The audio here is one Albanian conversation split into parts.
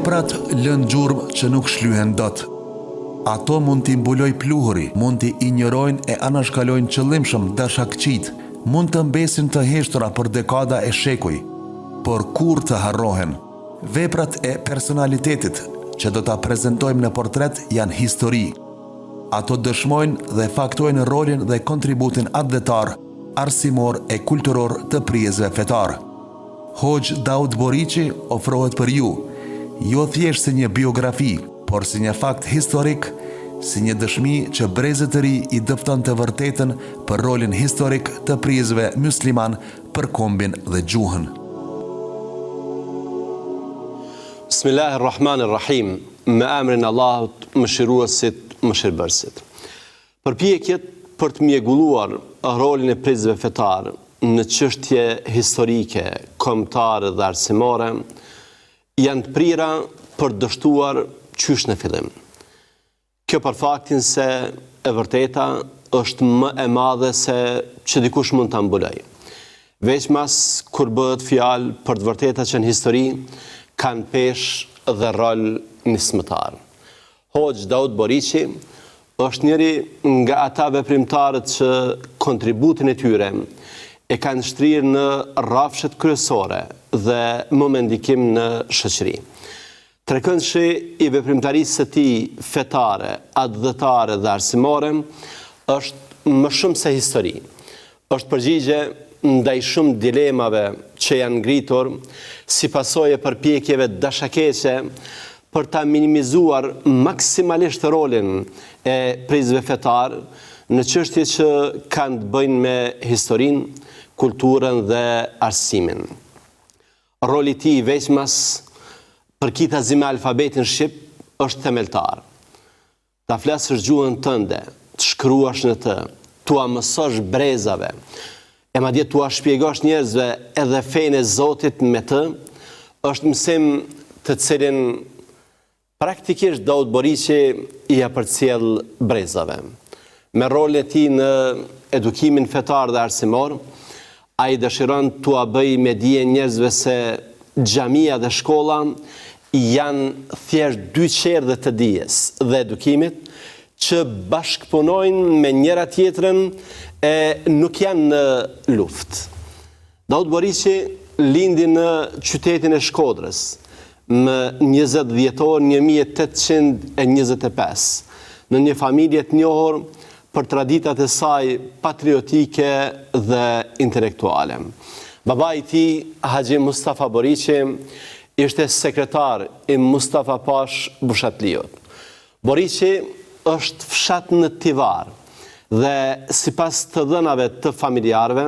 Veprat lënë gjurmë që nuk shlyhen dot. Ato mund t'i mbulojë pluhuri, mund t'i injorojnë e anashkalojnë qëllimshëm dashakëqijtë, mund të mbesin të heshtura për dekada e shekuj, por kurrë të harrohen. Veprat e personalitetit që do ta prezentojmë në portret janë histori. Ato dëshmojnë dhe faktojnë rolin dhe kontributin atdhetar, arsimor e kulturor të prijësve fetarë. Hoxhë Daut Boriçi ofrohet për ju, jo thjesht si një biografi, por si një fakt historik, si një dëshmi që brezit të ri i dëfton të vërtetën për rolin historik të prijësve myslimanë për kombin dhe gjuhën. Bismillahirrahmanirrahim, Me emrin e Allahut, Mëshiruesit, Mëshirbërësit. Përpjekjet për të mjegulluar rolin e prijësve fetarë në çështje historike, kombëtare dhe arsimore janë të prira për të dështuar qysh në fillim. Kjo për faktin se e vërteta është më e madhe se që dikush mund ta mbulojë. Veçmas kur bëhet fjalë për të vërteta që në histori kanë peshë dhe rol nismëtar. Hoxhë Daut Boriçi është njëri nga ata veprimtarët që kontributin e tyre e kanë shtrirë në rrafshet kryesore dhe më me ndikim në shoqëri. Trekëndëshi i veprimtarisë së tij fetare, atdhetare dhe arsimore është më shumë se histori. Është përgjigje ndaj shumë dilemave që janë ngritur si pasojë e përpjekjeve dashakeqe për ta minimizuar maksimalisht rolin e prijësve fetarë në çështje që kanë të bëjnë me historinë, kulturën dhe arsimin. Roli i tij veçmas përkitazi me alfabetin shqip është themeltar. Ta flasësh gjuhën tënde, të shkruash në të, t'ua mësosh brezave, e madje t'ua shpjegosh njerëzve edhe fenë e Zotit me të, është mësim të cilin praktikisht Daut Boriçi ia përcjell brezave. Me rolin e tij në edukimin fetar dhe arsimor, Ai dëshiron t'ua bëjë me dije njerëzve se xhamia dhe shkolla janë thjesht dy çerdhe të dijes dhe edukimit që bashkëpunojnë me njëra-tjetrën e nuk janë në luftë. Daut Boriçi lindi në qytetin e Shkodrës më 20 dhjetor 1825, në një familje të njohur për traditat e saj patriotike dhe intelektuale. Babai i tij, Haxhi Mustafa Boriçi, ishte sekretar i Mustafa Pashë Bushatliut. Boriçi është fshat në Tivar dhe sipas të dhënave të familjarëve,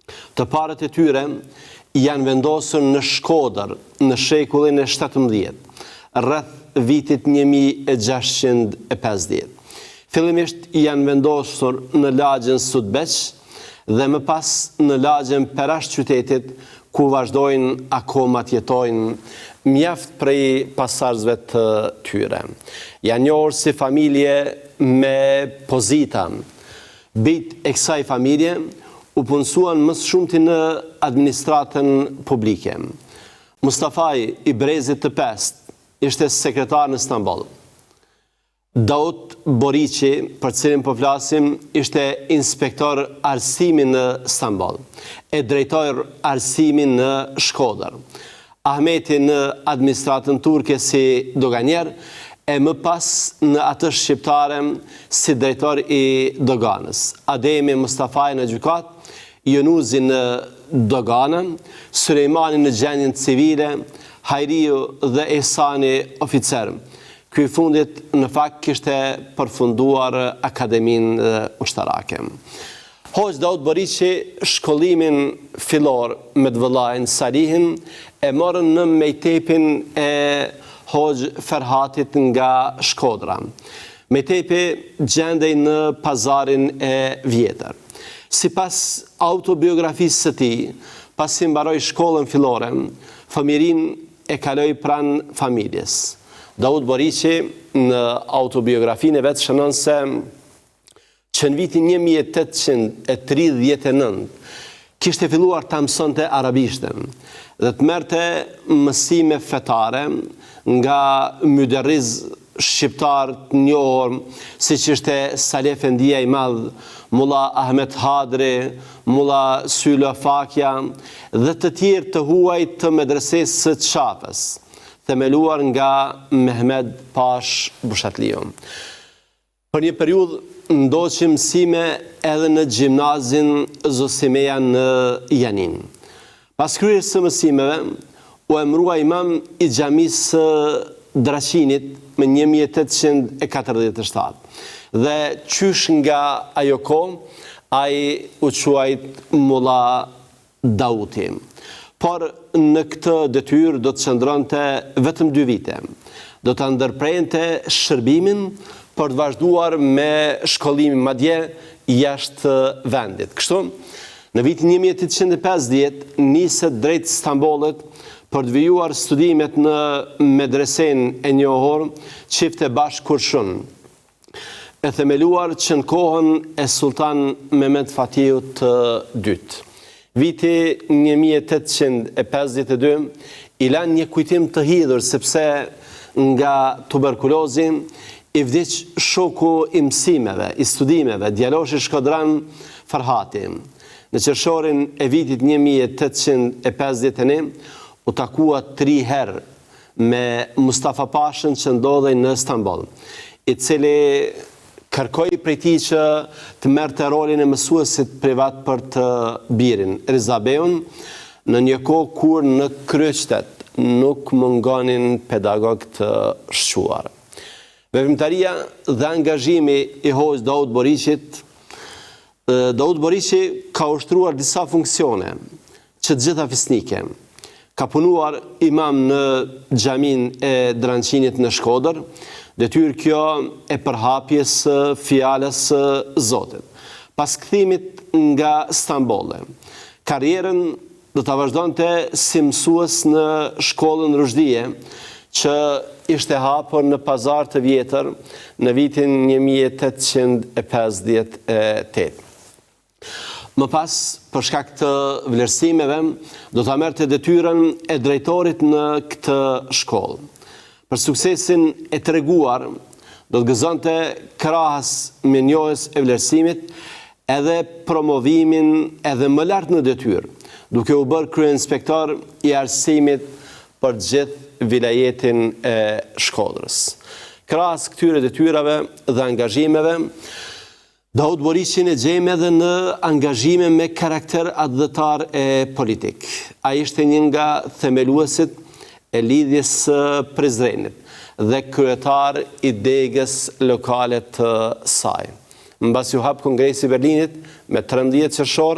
Të parët e tyre janë vendosur në Shkodër në shekullin e 17, rreth vitit 1650. Fillimisht janë vendosur në lagjen Sutbeq dhe më pas në lagjen Perash të qytetit, ku vazhdojnë akoma të jetojnë mjaft prej pasardhësve të tyre. Janë njohur si familje me pozita. Bijtë e kësaj familje u punësuan më së shumti në administratën publike. Mustafai i brezit të pestë ishte sekretar në Stamboll. Daut Boriçi, për të cilin po flasim, ishte inspektor arsimi në Stamboll e drejtor arsimi në Shkodër. Ahmeti në administratën turke si doganier e më pas në atë shqiptare si drejtor i doganës. Ademi Mustafai në gjykatë, Jonuzi në doganë, Sulejmani në gjendjen civile, Hajriu dhe Ehsani oficer. Ky i fundit në fakt kishte përfunduar akademinë ushtarake. Hoxhë Daut Boriçi shkollimin fillor me të vëllain Salihin e morën në mejtepin e Hoxhë Ferhatit nga Shkodra. Mejtepi gjendej në Pazarin e Vjetër. Sipas autobiografisë së tij, pasi mbaroi shkollën fillore, fëmijërinë e kaloi pranë familjes. Daut Boriçi në autobiografinë e vet shënon se Që në vitin 1839. Kishte filluar ta mësonte arabishten dhe të merrte mësime fetare nga myderrizë shqiptarë të njohur, siç ishte Saleh Efendia i Madh, Mulla Ahmet Hadri, Mulla Sylo Fakja dhe të tjerë të huaj të Medresesë së Qafës, themeluar nga Mehmed Pashë Bushatliu. Për një periudhë ndoqi mësime edhe në gjimnazin Zosimeja në Janinë. Pas kryerjes së mësimeve, u emërua imam i xhamisë së Draqinit më 1847. Dhe qysh nga ajo kohë, ai u quajt Mulla Dauti. Por në këtë detyrë do të qëndronte vetëm dy vite. Do ta ndërprente shërbimin për të vazhduar me shkollimin madje jashtë vendit. Kështu, në vitin 1850 niset drejt Stambollit për të vijuar studimet në medresenë e njohur Çifte Bash Kurshun. e themeluar që në kohën e Sulltan Mehmet Fatihut të Dytë. Viti 1852 i la një kujtim të hidhur sepse nga tuberkulozi i vdiq shoku i mësimeve, i studimeve, djaloshi shkodran Ferhati. Në qershorin e vitit 1851 u takua tri herë me Mustafa Pashën që ndodhej në Stamboll, i cili kërkoi prej tij që të merrte rolin e mësuesit privat për të birin, Riza Beun, në një kohë kur në kryeqytet nuk mungonin pedagogë të shquar. Veprimtaria dhe angazhimi i Hoxhë Daut Boriçit Daut Boriçi ka ushtruar disa funksione, që të gjitha fisnike. Ka punuar imam në xhaminë e Dranqinit në Shkodër, detyrë kjo e përhapjes së fjalës së Zotit. Pas kthimit nga Stambolli, karrierën do ta vazhdonte si mësues në shkollën Ruzhdije, që ishte hapur në Pazar të Vjetër në vitin 1858. Më pas, për shkak të vlerësimeve, do ta merrte detyrën e drejtorit në këtë shkollë. Për suksesin e treguar, do të gëzonte krahas mirënjohjes e vlerësimit edhe promovimin edhe më lart në detyrë, duke u bërë kryeinspektor i arsimit për gjithë vilajetin e Shkodrës. Krahas këtyre detyrave dhe angazhimeve, Daut Boriçin e gjejmë edhe në angazhime me karakter atdhetar e politik. Ai ishte një nga themeluesit e Lidhjes së Prizrenit dhe kryetar i degës lokale të saj. Mbasi u hap Kongresi i Berlinit me 13 qershor,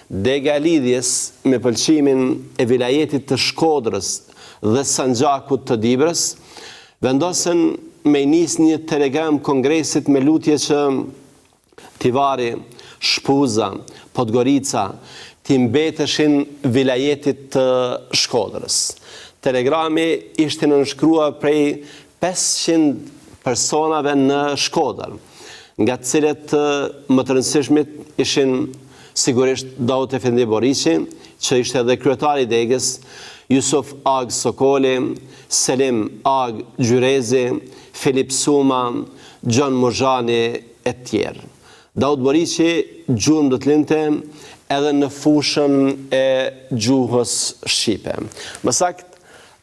dega e Lidhjes me pëlqimin e vilajetit të Shkodrës dhe Sanxhakut të Dibrës, Vendosën me i nisë një telegram Kongresit me lutje që Tivari, Shpuza, Podgorica t'i mbeteshin vilajetit të Shkodrës. Telegrami ishte nënshkruar prej 500 personave në Shkodër, nga të cilët më të rëndësishmit ishin sigurisht Daut Efendi Boriçi, që ishte edhe kryetari i degës, Jusuf Agë Sokoli, Selim Agë Gjyrezi, Filip Suma, Gjon Muzhani e tjerë. Daut Boriçi gjurmë do të linte edhe në fushën e gjuhës shqipe. Më saktë,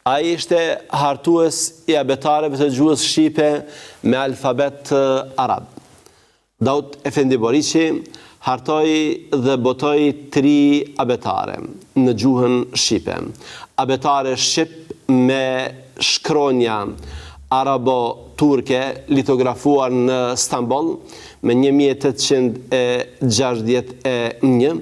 ai ishte hartues i abetareve të gjuhës shqipe me alfabet arab. Daut Efendi Boriçi hartoi dhe botoi tri abetare në gjuhën shqipe. Abetare shqip me shkronja arabo-turke litografuar në Stamboll më 1861,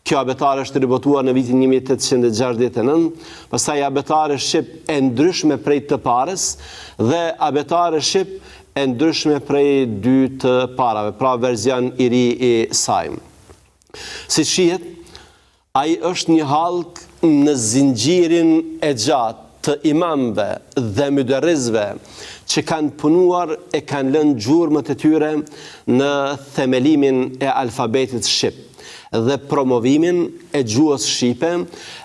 Kjo abetare është ribotuar në vitin 1869, pastaj abetare shqip e ndryshme prej të parës dhe abetare shqip e ndryshme prej dy të parave, pra verzion i ri i saj. Siç shihet, ai është një hallkë në zinxhirin e gjatë të imamëve dhe myderrizëve që kanë punuar e kanë lënë gjurmët e tyre në themelimin e alfabetit shqip. dhe promovimin e gjuhës shqipe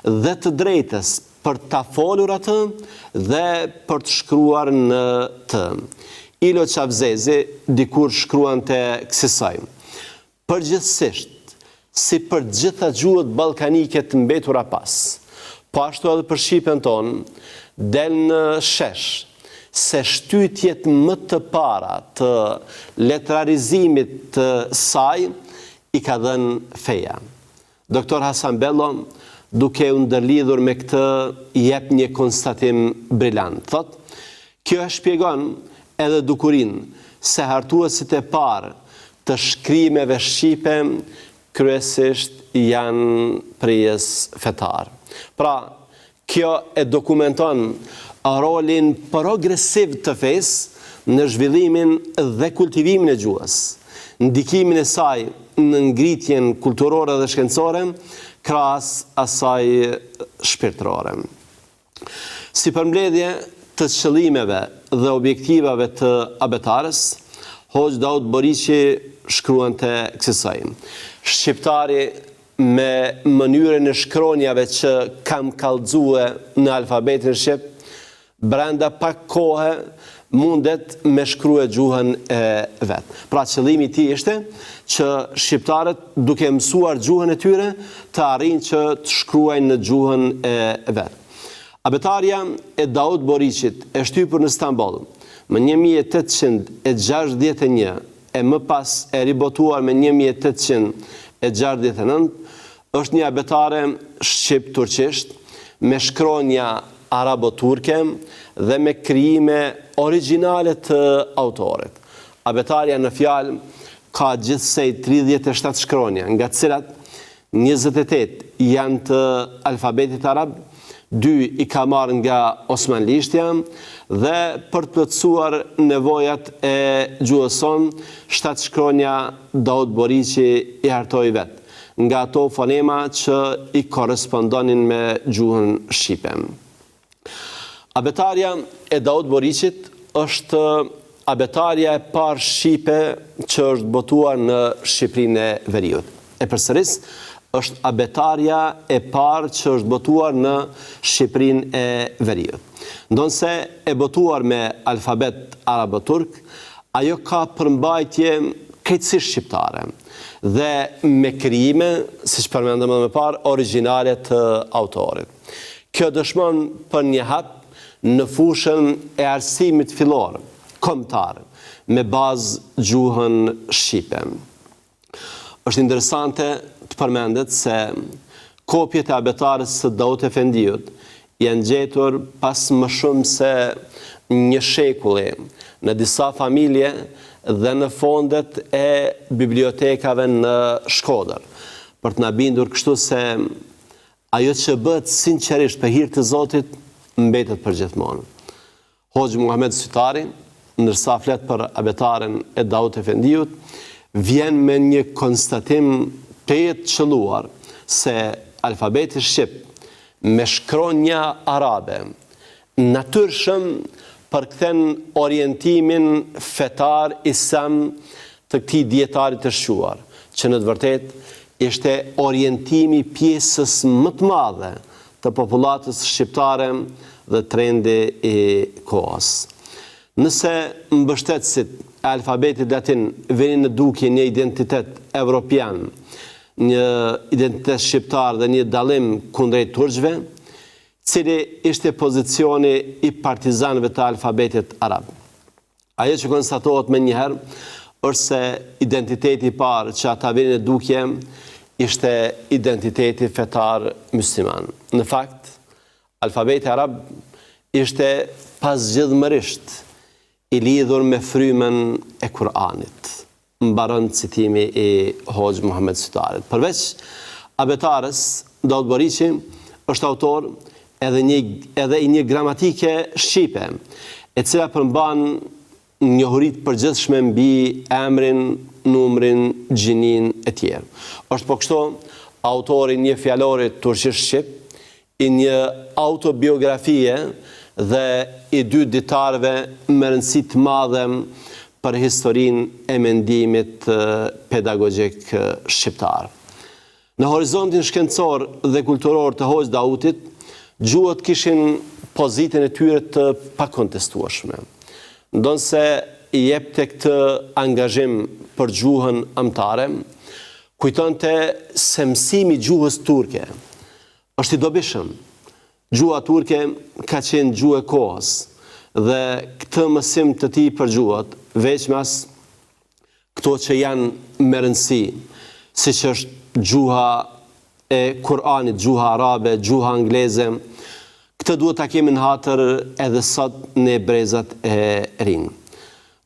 dhe të drejtës për ta folur atë dhe për të shkruar në të. Ilo Qafzezi dikur shkruante kësisoj, Përgjithësisht, si për të gjitha gjuhët ballkanike të mbetura pas, po ashtu edhe për shqipen tonë, del në shesh se shtytjet më të para të letrarizimit të saj i ka dhënë feja. Doktor Hasan Bello, duke u ndërlidhur me këtë, jep një konstatim brilant. Thotë, Kjo e shpjegon edhe dukurinë se hartuesit e parë të shkrimeve shqipe kryesisht janë prijës fetarë. Pra, Kjo e dokumenton rolin progresiv të fesë në zhvillimin dhe kultivimin e gjuhës, ndikimin e saj në ngritjen kulturore dhe shkencore, krahas asaj shpirtërore. Si përmbledhje të qëllimeve dhe objektivave të abetares, Hoxhë Daut Boriçi shkruante kësisoj, Shqiptari me mënyrën e shkronjave që kam kallxue në alfabetin shqip, brenda pak kohe mundet me shkrue gjuhën e vet. Pra qëllimi i tij ishte që shqiptarët duke mësuar gjuhën e tyre të arrijnë që të shkruajnë në gjuhën e vet. Abetarja e Daut Boriçit e shtypur në Stamboll më 1861 e më pas e ribotuar me 1869, është një abetare shqip-turqisht, me shkronja arabo-turke dhe me krijime origjinale të autorit. Abetarja në fjalë ka gjithsej 37 shkronja, nga të cilat 28 janë të alfabetit arab, dy i ka marrë nga osmanlishtja dhe për të plotësuar nevojat e gjuhës sonë, shtatë shkronja Daut Boriçi i hartoi vetë, nga ato fonema që i korrespondonin me gjuhën shqipe. Abetarja e Daut Boriçit është abetarja e parë shqipe që është botuar në Shqipërinë e Veriut. E përsëris, është abetarja e parë që është botuar në Shqipërinë e Veriut. Ndonëse e botuar me alfabet arabo-turk, ajo ka përmbajtje krejtësisht shqiptare dhe me krijime, siç përmendëm edhe më parë, origjinale të autorit. Kjo dëshmon për një hap në fushën e arsimit fillor, kombëtar, me bazë gjuhën shqipe. Është interesante të përmendet se kopjet e abetares së Daut Efendiut janë gjetur pas më shumë se një shekulli në disa familje dhe në fondet e bibliotekave në Shkodër, për të na bindur kështu se Ajo që bëhet sinqerisht për hir të Zotit, mbetet përgjithmonë. Hoxhë Muhamed Sytari, ndërsa flet për abetaren e Daut Efendiut, vjen me një konstatim tejet të qëlluar se alfabeti shqip me shkronja arabe natyrshëm përkthen orientimin fetar islam të këtij dijetari të shquar, që në të vërtetë ishte orientimi i pjesës më të madhe të popullatës shqiptare dhe trendi i kohës. Nëse mbështetësit e alfabetit latin vinin në dukje një identitet evropian, një identitet shqiptar dhe një dallim kundrejt turqve, Cili ishte pozicioni i partizanëve të alfabetit arab? Ajo që konstatohet menjëherë është se identiteti i parë që ata vinin në dukje ishte identiteti fetar mysliman. Në fakt, alfabeti arab ishte pazgjidhmërisht i lidhur me frymën e Kur'anit. Mbaron citimi i Hoxhë Muhamed Sytarit. Përveç abetares, Daut Boriçi është autor edhe një edhe i një gramatike shqipe, e cila përmban njohuri të përgjithshme mbi emrin, numrin, gjininë etj. Është po kështu autor i një fjalori turqisht-shqip, i një autobiografie dhe i dy ditarëve me rëndësi të madhe për historinë e mendimit pedagogjik shqiptar. Në horizontin shkencor dhe kulturor të Hoxhë Dautit, gjuhët kishin pozitën e tyre të pakontestueshme. Ndonëse jepte këtë angazhim për gjuhën amtare, kujtonte se mësimi i gjuhës turke është i dobishëm. Gjuha turke ka qenë gjuhë e kohës dhe këtë mësim të tij për gjuhët, veçmas këto që janë me rëndësi, siç është gjuha e Kur'anit, gjuha arabe, gjuha angleze, këtë duhet ta kemi në hatër edhe sot ne brezat e rinj.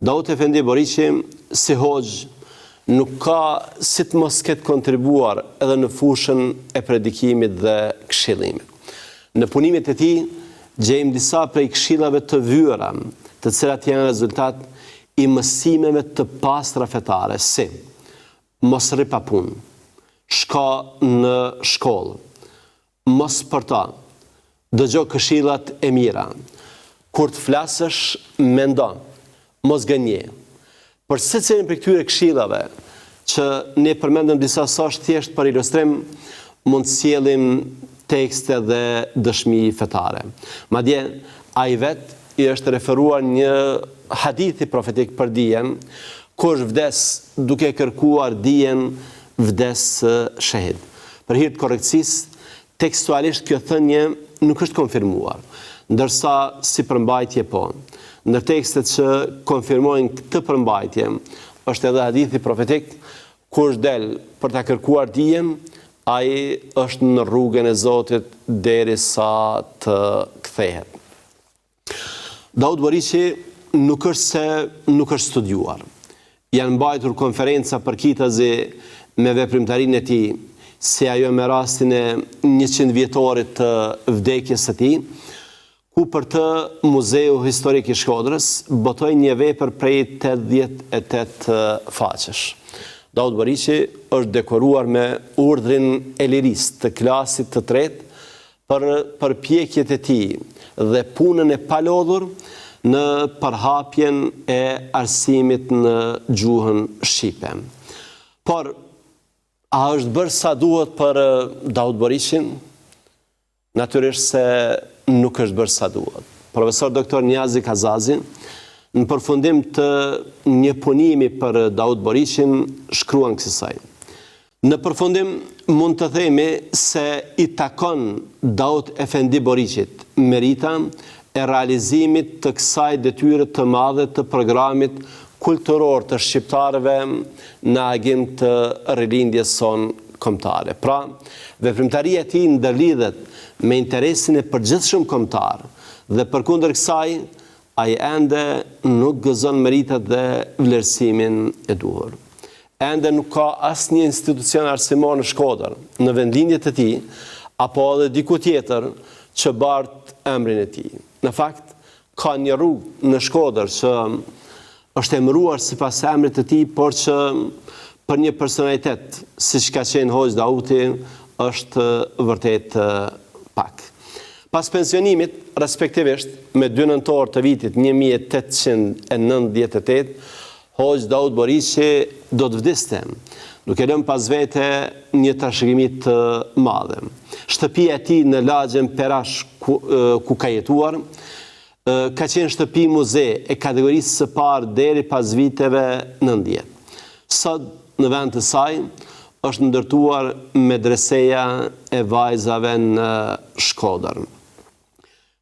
Daut Efendi Boriçi, si hoxhë, nuk ka si të mos ketë kontribuar edhe në fushën e predikimit dhe këshillimit. Në punimet e tij gjejmë disa prej këshillave të vyera, të cilat janë rezultat i mësimeve të pastra fetare, si, Mos rri pa punë, shko në shkollë, mos përto, dëgjo këshillat e mira, kur të flasësh, mendo, mos gënje. Për secilin prej këtyre këshillave, që ne përmendëm disa sot thjesht për ilustrim, mund të sjellim tekste dhe dëshmi fetare. Madje, ai vetë i është referuar një hadithi profetik për dijen, kush vdes duke kërkuar dijen, vdes shehid. Për hir të korrektësisë, tekstualisht kjo thënie nuk është konfirmuar, ndërsa si përmbajtje po. Ndër tekstet që konfirmojnë këtë përmbajtje është edhe hadithi profetik, kush del për ta kërkuar dijen, ai është në rrugën e Zotit derisa të kthehet. Daut Boriçi nuk është se nuk është studiuar. Janë mbajtur konferenca përkitazi me veprimtarinë e tij, si ajo me rastin e 100 vjetorit të vdekjes së tij, ku për të Muzeu Historik i Shkodrës botoi një vepër prej 88 faqesh. Daut Boriçi është dekoruar me Urdhrin e Lirisë të klasit të tretë për përpjekjet e tij dhe punën e palodhur në përhapjen e arsimit në gjuhën shqipe. Por, a është bërë sa duhet për Daut Boriçin? Natyrisht se nuk është bërë sa duhet. Profesor Doktor Njazi Kazazi, në përfundim të një punimi për Daut Boriçin, shkruan kësisoj. Në përfundim mund të themi se i takon Daut Efendi Boriçit merita e realizimit të kësaj detyre të madhe të programit kulturor të shqiptarëve në agim të Rilindjes sonë kombëtare. Pra, veprimtaria e tij ndërlidhet me interesin e përgjithshëm kombëtar dhe përkundër kësaj, ai ende nuk gëzon meritat dhe vlerësimin e duhur. Ende nuk ka asnjë institucion arsimor në Shkodër, në vendlindje të tij, apo edhe diku tjetër që bart emrin e tij. Në fakt, ka një rrugë në Shkodër që është emëruar sipas emrit të tij, por që për një personalitet, siç ka qenë Hoxhë Dauti, është vërtet pak. Pas pensionimit, respektivisht me 2 nëntor të vitit 1898, Hoxhë Daut Boriçi do të vdiste, duke lënë pas vete një trashëgimi të madhe. Shtëpia e tij në lagjen Perash ku, ku ka jetuar, ka qenë shtëpi muze e kategorisë së parë deri pas viteve 90. Sot, në vend të saj, është ndërtuar medreseja e vajzave në Shkodër.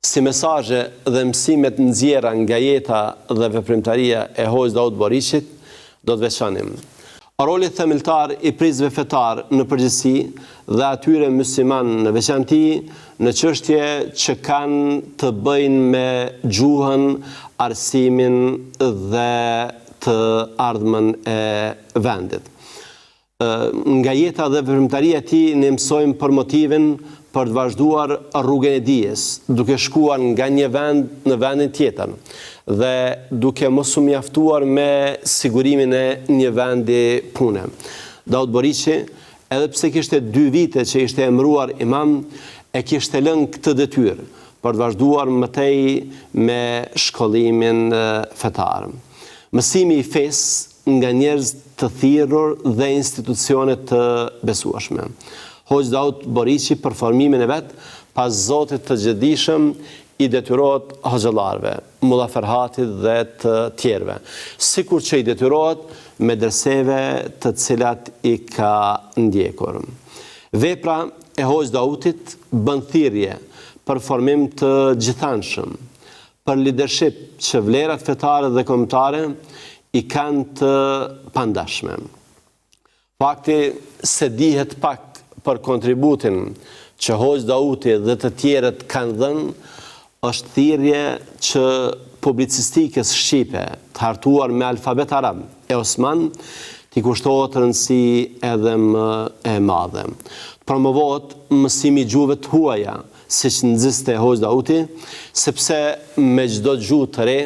Si mesazhe dhe mësime të nxjerra nga jeta dhe veprimtaria e Hoxhë Daut Boriçit, do të veçonim. Roli themeltar i prijësve fetarë në përgjithësi dhe atyre myslimanë në veçanti në çështje që kanë të bëjnë me gjuhën, arsimin dhe të ardhmen e vendit. Nga jeta dhe veprimtaria e tij ne mësojmë për motivin për të vazhduar rrugën e dijes, duke shkuar nga një vend në vendin tjetër dhe duke mos u mjaftuar me sigurimin e një vendi pune. Daut Boriçi, edhe pse kishte dy vite që ishte emëruar imam, e kishte lënë këtë detyrë për të vazhduar më tej me shkollimin fetar. Mësimi i fesë. nga njerëz të thirrur dhe institucione të besueshme. Hoxhë Daut Boriçi për formimin e vet, pas Zotit të Gjithëdijshëm, i detyrohet hoxhallarëve, Mulla Ferhatit dhe të tjerëve, sikur që i detyrohet medreseve të cilat i ka ndjekur. Vepra e Hoxhë Dautit bën thirrje për formim të gjithanshëm, për lidership që vlerat fetare dhe kombëtare i kanë të pandashme. Fakti se dihet pak për kontributin që Hoxhë Dauti dhe të tjerët kanë dhënë, është thirrje që publicistikës shqipe, të hartuar me alfabet arab e osman, t'i kushtohet rëndësi edhe më e madhe. Të promovohet mësimi i gjuhëve të huaja, siç nxiste Hoxhë Dauti, sepse me çdo gjuhë të re,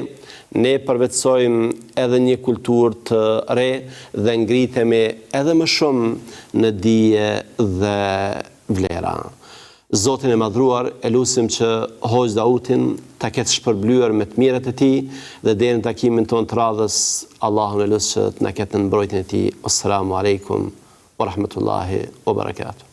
ne përvetësojmë edhe një kulturë të re dhe ngritemi edhe më shumë në dije dhe vlera. Zotin e Madhëruar e lusim që Hoxhë Dautin ta ketë shpërblyer me të mirat e tij dhe deri në takimin tonë të radhës Allahun e lus që të na ketë nën mbrojtjen e tij. Wassalamu alejkum wa rahmetullahi wa barakatuh.